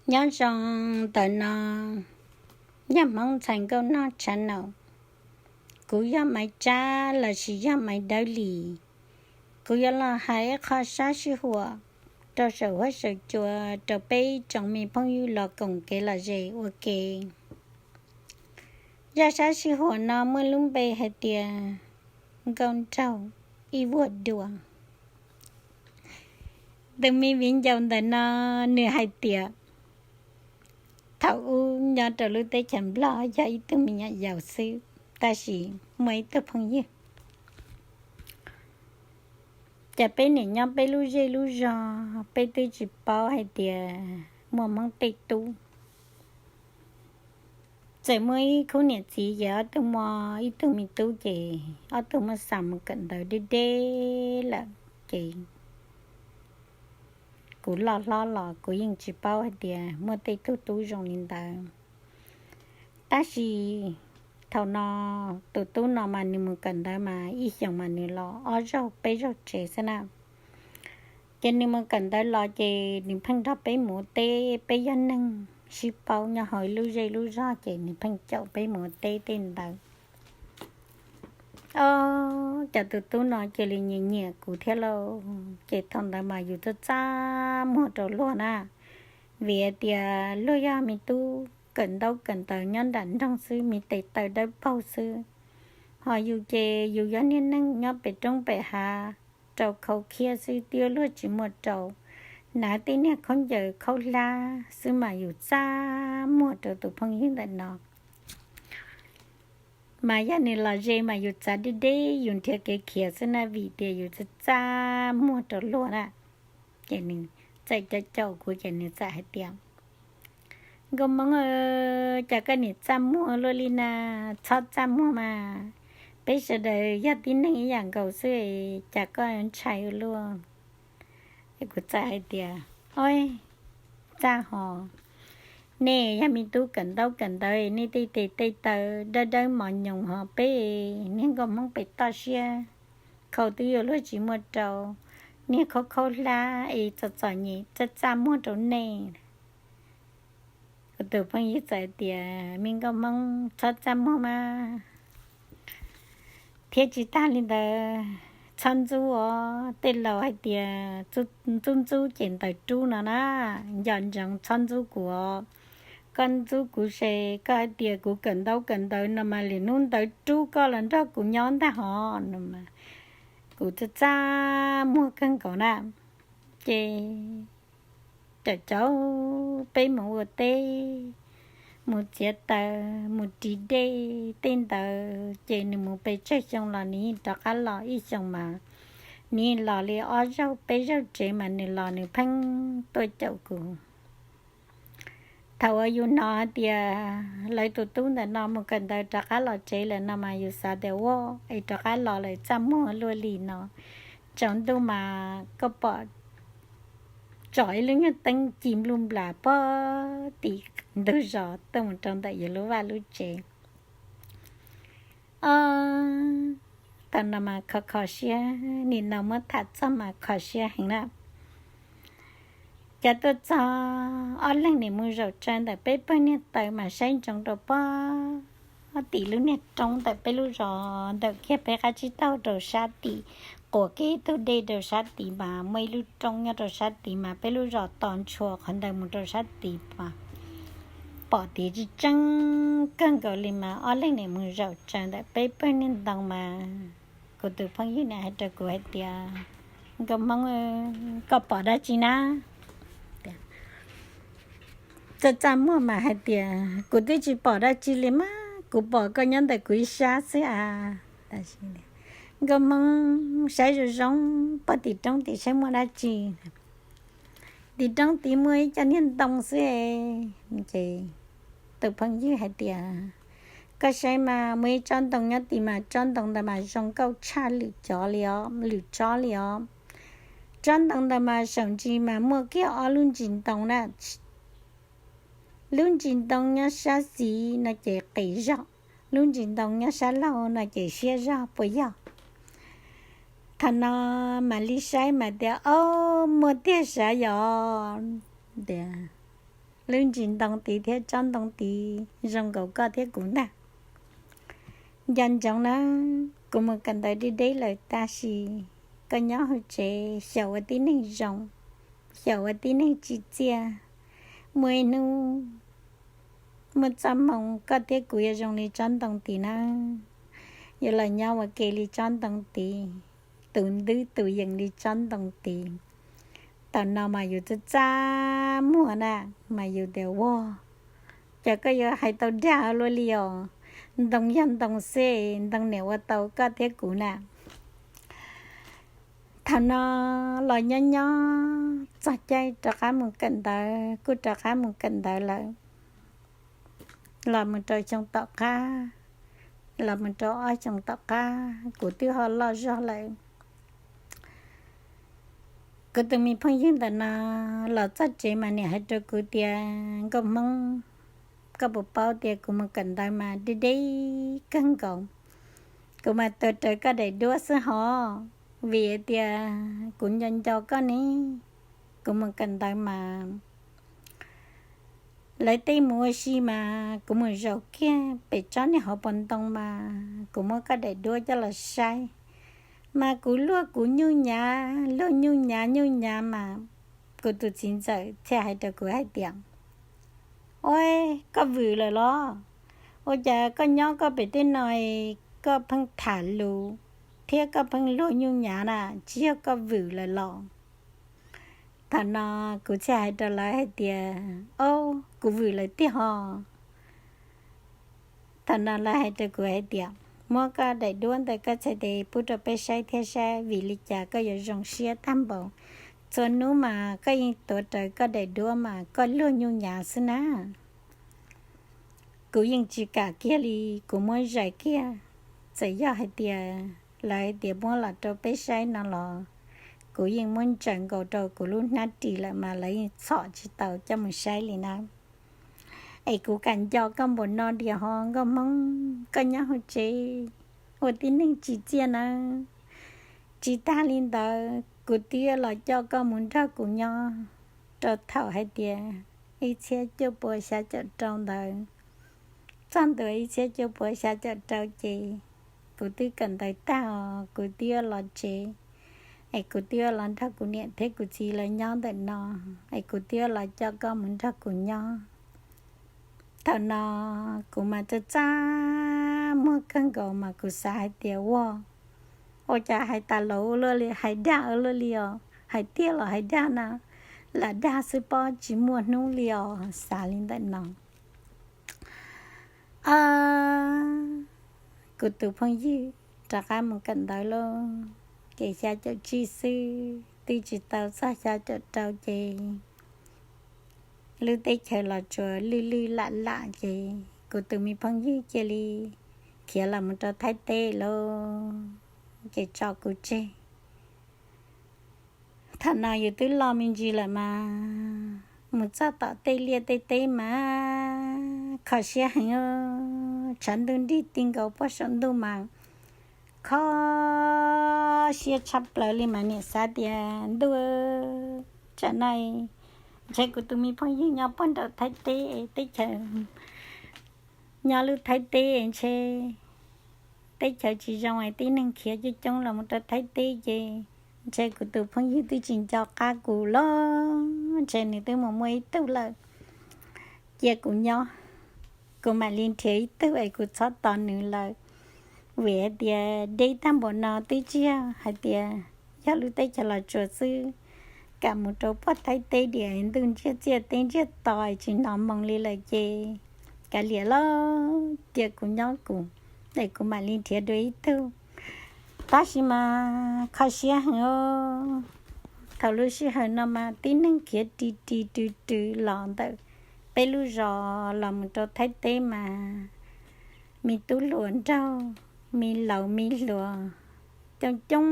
Nyob zoo ntawm no, yog Hmoob ntxhais nkauj noj tshav naum. Kuv yog Maiv Tsab lossis yog Maiv Dawb Lis. Kuv yuav los hais ib qho sab sij huam rau saum huab saum cua rau peb tsoom me phooj ywg los koom kev lom zem ua ke. Zaj sab sij huam no muaj lub npe hais tias Nkauj Nraug ib vuag dua. Tus me viv ncaus ntawm no nws hais tias thaum ub nyob rau lub teb chaws Nplog yog ib tug me nyuam yaus xwb, tab sis muaj ib tug phooj ywg, cas peb niam nyob peb lub zej lub zog peb twb tsis paub hais tias muaj Hmoob tej tub. Txawm muaj ib khub niam txiv ces ob tug muaj ib tug me tub ces ob tug muab xa mus kawm ntawv deb deb lawm ces kuv loj hlob los kuv yeej tsis paub hais tias muaj tej tug tub zoo li ntawd. Tab sis thaum no tus tub no mas nws mus kawm ntawv mas ib xyoos mas nws los ob zaug peb zaug tsev xwb na. Ces nws mus kawm ntawv los ces nws pheej nrog peb mus ua teb, peb yog neeg sib paub nyob hauv ib lub zej lub zog ces nws pheej caum peb mus ua teb tej ntawd. Ob, cas tus tub no cia li nyiam nyiam kuv thiab lauj. Ces thaum ntawd mas yus txaj txaj muag rau luag na, vim tias luag yog me tub kawm ntaub kawm ntawv nyob nram nroog xwb, me tes taw dawb paug xwb. Ho yus ces yus yog niag neeg nyob pem roob pem hav, rau khau khiab xwb, twb luag tsis muaj rau, hnav tej niag khaub ncaws khaub hlab xwb mas yus txaj muag rau tus phooj ywg ntawm no. Mas yog nws los ze mas yus txav deb deb, yus nrhiav kev khiav xwb na, vim tias yus txaj txaj muag rau luag na. Ces nws txawm caum caum kuv ces nws txawm hais tias, Nkauj Hmoob, cas koj niam txaj muag luaj li na, txhob txaj muag mas, peb sawv daws yog tib neeg ib yam nkaus xwb, cas koj ntshai ua luaj. Es kuv txawm hais tias, Oj, txaj hos, nej yog me tub kawm ntaub kawm ntawv, nej tej tes tej taw dawb dawb mos nyoos hos peb niag nkauj Hmoob pem toj siab khau twb yuav luag tsis muaj rau, niag khaub khaub hlab es txom txom nyem txaj txaj muag rau nej. Kuv tus phooj ywg txawm hais tias, Me nkauj Hmoob, txhob txaj muag mas. Thiab tsis tag li ntawd, txhob ntxub os, tej laus hais tias ntxub ntxub ces ntawd rub no na, nco ntsoov txhob ntxub kuv os. Koj ntxub kuv ces koj hais tias kuv kawm ntaub kawm ntawv no mas lwm hnub ntawd rub koj los nrog kuv nyob ntag hos no. Kuv txaj txaj muag kawg nkaus na. Ces caum caum peb mus ua teb, mus txiav taws, mus ris dej tej ntawd, ces nws mus pes tsawg xyoo los nws yeej rov qab los ib xyoos mas. Nws yeej los li ob zaug peb zaug tsev mas nws los nws pheej tuaj caum kuv. Thaum uas yus hnov tias lawv tus tub ntawm no mus kawm ntawv rov qab los tsev lawm no mas yus xav tias, Ua, es rov qab los lawm txaj muag luaj li no. Tsaus ntuj mas koj pom tsom ib lub nyuag teeb ci npluj nplas pog tim ntug zos tuaj mus rau ntawm yus lub vaj lub tsev. Ob, thaum no mas kho kho siab, nim no muab tham txog mas kho siab heev na. Cas tuaj txog ob leeg niam mus zaum tsaws ntawm peb pawg niag taws mas saib ntsoov rau pog tim lub niag roob ntawm peb lub zos ntawm kiag peb qab tsib taug rau sab tim, quas kiag ib tug dej rau sab tid mas muaj ib lub roob nyob rau sab tid mas peb lub zos tos ntshua qhov ntawd mus rau sab tid mas pom tid tseeb tseeb kawg nkaus li mas ob leeg niam mus zaum tsaws ntawm peb pawg niag ntoo mas kuv tus phooj ywg niam hais rau kuv hais tias, Nkauj Hmoob, koj pom dab tsi na? Txaj txaj muag mas hais tias, Kuv twb tsis pom dab tsi li mas, kuv pom koj nyob ntawm kuv ib sab xwb a. Nkauj Hmoob, saib zoo zoo pog tim roob tid saib muaj dab tsi. Tim roob tid muaj ib co niag ntoo xwb. Ces tus phooj ywg hais tias, Koj saib mas muaj ib tsob ntoo nyob tid mas tsob ntoo ntawd mas zoo nkauj tshaj lwm cov li os, lwm tsob li os. Tsob ntoo ntawd mas saum ntsis mas muaj kiag ob lub ntsis ntoo na. Lub ntsis ntoo nyob sab xis no ces qis zog, lub ntsis ntoo nyob sab laug no ces siab zog puas yog? Thaum no mam li saib mas tias, Ob, muaj tiag sav yos. Tias, Lub ntsis ntoo tid thiab tsob ntoo tid zoo nkaus koj thiab kuv ntag. Nco ntsoov na, kuv mus kawm ntawv deb deb lawm tab sis koj nyob hauv tsev xyaum ua tib neeg zoo, xyaum ua tib neeg tsim txiaj. Muaj ib hnub muaj txoj hmoo koj thiab kuv yuav zoo li tsob ntoo tid na, yuav los nyob ua ke li tsob ntoo tid, tus ntub tus yees li tsob ntoo tid. Thaum no mas yus txaj txaj muag na, mas yus tias ua, cas koj yuav hais tau dag luaj li os. Ntoo yog ntoo xwb, ntoo niam ua tau koj thiab kuv na. Thaum no los nyob nyob txog caij rov qab mus kawm ntawv, kuj rov qab mus kawm ntawv lawm. Los mus rau xyoo tom qab, los mus rau ob xyoo tom qab kuv twb ho loj zog lawm. Kuv tus me phooj ywg ntawm no los txog tsev mas niam hais rau kuv tias, Nkauj Hmoob, koj puas paub tias kuv mus kawm ntawv mas deb deb kawg nkaus. Kuv mas tuav rawv koj daim duab xwb hov, vim tias kuv nco nco koj ne. Kuv mus kawm ntawv mas lawv tej mus ua si mas kuv mus zaum kiag pem tsob niag hauv paus ntoo mas kuv muab koj daim duab coj los saib, mas kuv luag kuv nyuj nyav, luag nyuj nyav nyuj nyav mas kuv tus txiv ntxawm thiaj hais rau kuv hais tias, Ua, koj vwm lawm los? Ua cas koj nyob koj pem tej no, koj pheej tham lus thiab koj pheej luag nyuj nyav na, tsis yog koj vwm lawm los? Thaum no kuv thiaj hais rau lawv hais tias, Ob, kuv vwm lawm tiag hos. Thaum no lawv hais rau kuv hais tias, Muab koj daim duab ntawm koj txhais tes pub rau peb saib thiab saib vim li cas koj yuav zoo siab tag npaum. Txhua hnub mas koj yeej tuav rawv koj daim duab mas koj luag nyuj nyav xwb na. Kuv yeej tsis kam kiag li, kuv muab zais kiag. Txawm yog hais tias lawv tias muab los rau peb saib no los kuv yeej muab ntsaws nkaus rau kuv lub hnab ris lawm mas lawv yeej txhom tsis tau coj mus saib li na. Es kuv kam nco koj npaum no dias hos Nkauj Hmoob, koj nyob hauv tsev ua tib neeg tsim txiaj nawb. Tsis tag li ntawd kuv twb los coj koj mus nrog kuv nyob rau thaum hais tias ib txhiab cuaj puas xya caum rau ntawd. Txog ntua ib txhiab cuaj puas xya caum rau ces kuv twb kawm ntawv tag os, kuv twb los tsev, es kuv twb los nrog kuv niam thiab kuv txiv lawv nyob ntawm no, es kuv twb los coj koj mus nrog kuv nyob. Thaum no kuv mas txaj txaj muag kawg nkaus mas kuv xav hais tias, Ua, ua cas hais tas los ua luaj li, hais dag ua luaj li os, hais tiag los hais dag na, lam dag xwb pob tsis muaj hnub li os, xav li ntawm no. Kuv tus phooj ywg rov qab mus kawm ntawv lauj, ces xya caum tsib xwb twb tsis tau txog xya caum rau ces lub teb chaws los tsuas lwj lwj lam lam ces kuv tus me phooj ywg cia li khiav los mus rau Thaib teb lauj, ces tso kuv tseg. Thaum no yus twb loj me ntsis lawm mas mus txog tom tej liaj tej teb mas kho siab heev, tshav ntuj nrig ti nkaus puag saum ntuj mas kho siab tshaj plaws li mas niam xav tias, Ntuj, tsam no ntshe kuv tus me phooj ywg nyob puag nraum Thaib teb teb chaws, nyob lub Thaib teb ntshe teb chaws tsis zoo es tib neeg khiav coob coob los mus rau Thaib teb ces ntshe kuv tus phooj ywg twb tsis nco qab kuv los ntshe nws twb mus muaj ib tug lawm. Cia kuv nyob, kuv mam li nrhiav ib tug es kuv txhob tos nws lawm. Vim hais tias deb tag npaum no twb tsis yog hais tias yog lub teb chaws los tsuas xwb, kam mus rau puag Thaib teb diam ntuj ntsiag txiaj teb ntsiag to tsis hnov moo li lawm ces kav liam lauj, cia kuv nyob kuv, es kuv mam li nrhiav dua ib tug. Tab sis mas kho siab heev os, thaum lub sij hawm no mas tib neeg khiav ri ri rw rw los ntawm peb lub zos los mus rau Thaib teb mas me tub hluas nraug, me laus me hluas coob coob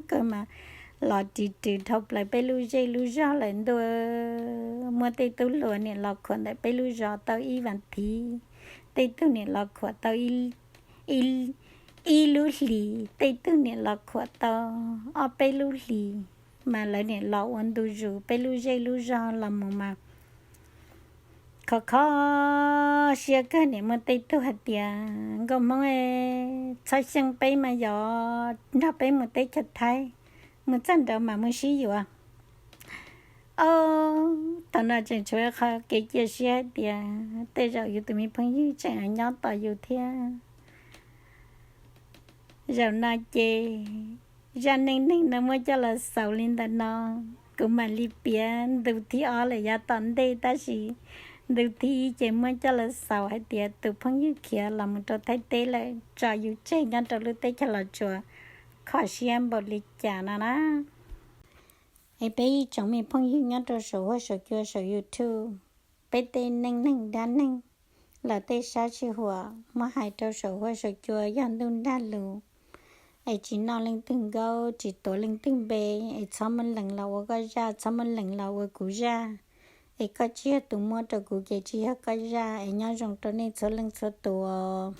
kawg mas los ris rws dhau plaws peb lub zej lub zog lawm ntuj. Muaj tej tub hluas niam los khuam ntawm peb lub zos tau ib vas thiv, tej tug niam los khuam tau ib lub hlis, tej tug niam los khuam tau ob peb lub hlis, mas lawv niam los ua ntu zus peb lub zej lub zog los mus mas kho kho siab kawg. Nim muaj tej tug hais tias nkauj Hmoob, txhob xyeej peb mas yog nrog peb mus teb chaws Thaib, mus txog nraud mam mus sib yuav. Au, thaum no tseem tshuav qhov kev cia siab hais tias tej zaum yus tus me phooj ywg tseem nyob tos yus thiab. Zaum no ces zaj neej neeg no muab coj los xaus li ntawm no. Kuv mam li piav ntu thib ob lawm yav tom ntej, tab sis ntu thib ib ces muab coj los xaus hais tias tus phooj ywg khiav los mus rau Thaib teb lawm tso yus tseg nyob rau lub teb chaws Los Tsuas, kho siab npaum li cas no na. Es peb ib tsoom me phooj ywg nyob rau saum huab saum cua saum YouTube, peb tej neej neeg dab neeg los tej sab sij huam muab hais rau saum huab saum cua yog ntuj nrag lus, es tsis noj leej twg nkaub, tsis tuav leej twg npe, es txhob muab lees los ua koj zaj, txhob muab lees los ua kuv zaj, es koj tsis yog tus muab rau kuv ces tsis yog koj zaj, es nyob zoo rau nej txhua leej txhua tus.